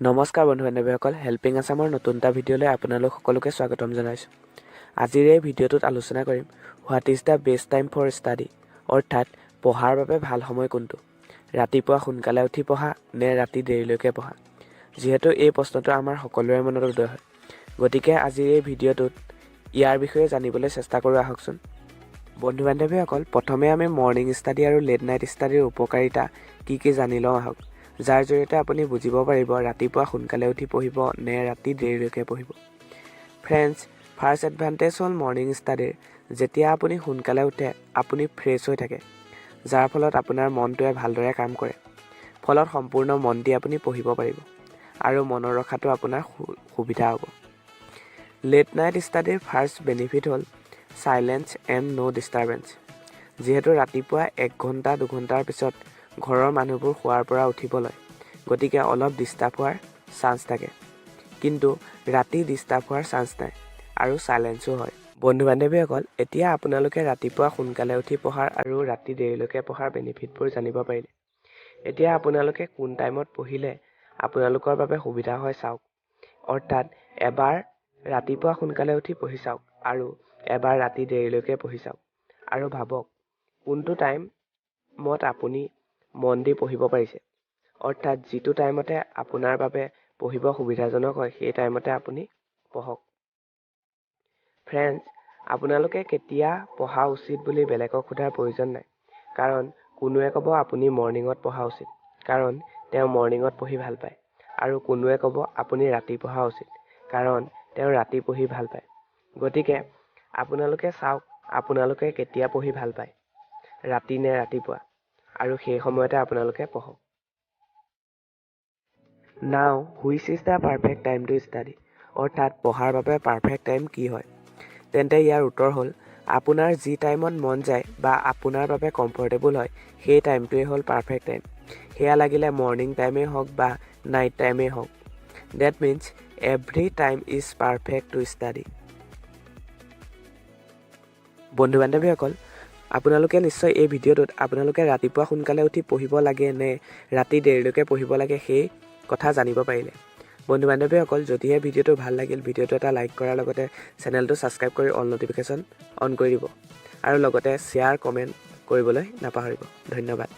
নমস্কাৰ বন্ধু বান্ধৱীসকল, হেল্পিং আছামৰ নতুন এটা ভিডিঅ'লৈ আপোনালোক সকলোকে স্বাগতম জনাইছোঁ। আজিৰ এই ভিডিঅ'টোত আলোচনা কৰিম "What is the best time for study?" অৰ্থাৎ পঢ়াৰ বাবে ভাল সময় কোনটো? ৰাতিপুৱা সোনকালে উঠি পঢ়া নে ৰাতি দেৰিলৈকে পঢ়া? যিহেতু এই প্ৰশ্নটো আমাৰ সকলোৰে মনত উদয় হয়, গতিকে আজিৰ এই ভিডিঅ'টোত ইয়াৰ বিষয়ে জানিবলৈ চেষ্টা কৰোঁ আহকচোন। বন্ধু বান্ধৱীসকল, প্ৰথমে আমি মৰ্ণিং ষ্টাডি আৰু লেট নাইট ষ্টাডিৰ উপকাৰিতা কি কি জানি লওঁ আহক, যাৰ জৰিয়তে আপুনি বুজিব পাৰিব ৰাতিপুৱা সোনকালে উঠি পঢ়িব নে ৰাতি দেৰিলৈকে পঢ়িব। ফ্ৰেণ্ডছ, ফাৰ্ষ্ট এডভান্টেজ হ'ল মৰ্ণিং ষ্টাডিৰ, যেতিয়া আপুনি সোনকালে উঠে, আপুনি ফ্ৰেছ হৈ থাকে, যাৰ ফলত আপোনাৰ মনটোৱে ভালদৰে কাম কৰে। ফলত সম্পূৰ্ণ মন দি আপুনি পঢ়িব পাৰিব আৰু মনত ৰখাটো আপোনাৰ সুবিধা হ'ব। লেট নাইট ষ্টাডিৰ ফাৰ্ষ্ট বেনিফিট হ'ল চাইলেঞ্চ এণ্ড ন' ডিষ্টাৰবেঞ্চ। যিহেতু ৰাতিপুৱা এক ঘণ্টা 2 ঘণ্টাৰ পিছত ঘৰৰ মানুহবোৰ শোৱাৰ পৰা উঠিব লয়, গতিকে অলপ ডিষ্টাৰ্ব হোৱাৰ চান্স থাকে। কিন্তু ৰাতি ডিষ্টাৰ্ব হোৱাৰ চান্স নাই আৰু চাইলেঞ্চো হয়। বন্ধু বান্ধৱীসকল, এতিয়া আপোনালোকে ৰাতিপুৱা সোনকালে উঠি পঢ়াৰ আৰু ৰাতি দেৰিলৈকে পঢ়াৰ বেনিফিটবোৰ জানিব পাৰিলে। এতিয়া আপোনালোকে কোন টাইমত পঢ়িলে আপোনালোকৰ বাবে সুবিধা হয় চাওক। অৰ্থাৎ এবাৰ ৰাতিপুৱা সোনকালে উঠি পঢ়ি চাওক আৰু এবাৰ ৰাতি দেৰিলৈকে পঢ়ি চাওক আৰু ভাবক কোনটো টাইমত আপুনি মন দি পঢ়িব পাৰিছে। অৰ্থাৎ যিটো টাইমতে আপোনাৰ বাবে পঢ়িব সুবিধাজনক হয়, সেই টাইমতে আপুনি পঢ়ক। ফ্ৰেণ্ডছ, আপোনালোকে কেতিয়া পঢ়া উচিত বুলি বেলেগক সোধাৰ প্ৰয়োজন নাই। কাৰণ কোনোৱে ক'ব আপুনি মৰ্ণিঙত পঢ়া উচিত, কাৰণ তেওঁ মৰ্ণিঙত পঢ়ি ভাল পায় আৰু কোনোৱে ক'ব আপুনি ৰাতি পঢ়া উচিত, কাৰণ তেওঁ ৰাতি পঢ়ি ভাল পায়। গতিকে আপোনালোকে চাওক আপোনালোকে কেতিয়া পঢ়ি ভাল পায়, ৰাতি নে ৰাতিপুৱা, আৰু সেই সময়তে আপোনালোকে পঢ়ক। Now, which is the perfect time to study? অৰ্থাৎ পঢ়াৰ বাবে পাৰফেক্ট টাইম কি হয়? তেন্তে ইয়াৰ উত্তৰ হ'ল আপোনাৰ যি টাইমত মন যায় বা আপোনাৰ বাবে কমফৰ্টেবল হয়, সেই টাইমটোৱেই হ'ল পাৰফেক্ট টাইম। সেয়া লাগিলে মৰ্ণিং টাইমেই হওক বা নাইট টাইমেই হওক। That means every time is perfect to study. বন্ধু বান্ধৱীসকল, আপোনালোকে নিশ্চয় এই ভিডিঅ'টোত আপোনালোকে ৰাতিপুৱা সোনকালে উঠি পঢ়িব লাগে নে ৰাতি দেৰিলৈকে পঢ়িব লাগে, সেই কথা জানিব পাৰিলে। বন্ধু বান্ধৱীসকল, যদিহে ভিডিঅ'টো ভাল লাগিল, ভিডিঅ'টো এটা লাইক কৰাৰ লগতে চেনেলটো ছাবস্ক্ৰাইব কৰি অল ন'টিফিকেশ্যন অন কৰি দিব আৰু লগতে শ্বেয়াৰ, কমেণ্ট কৰিবলৈ নাপাহৰিব। ধন্যবাদ।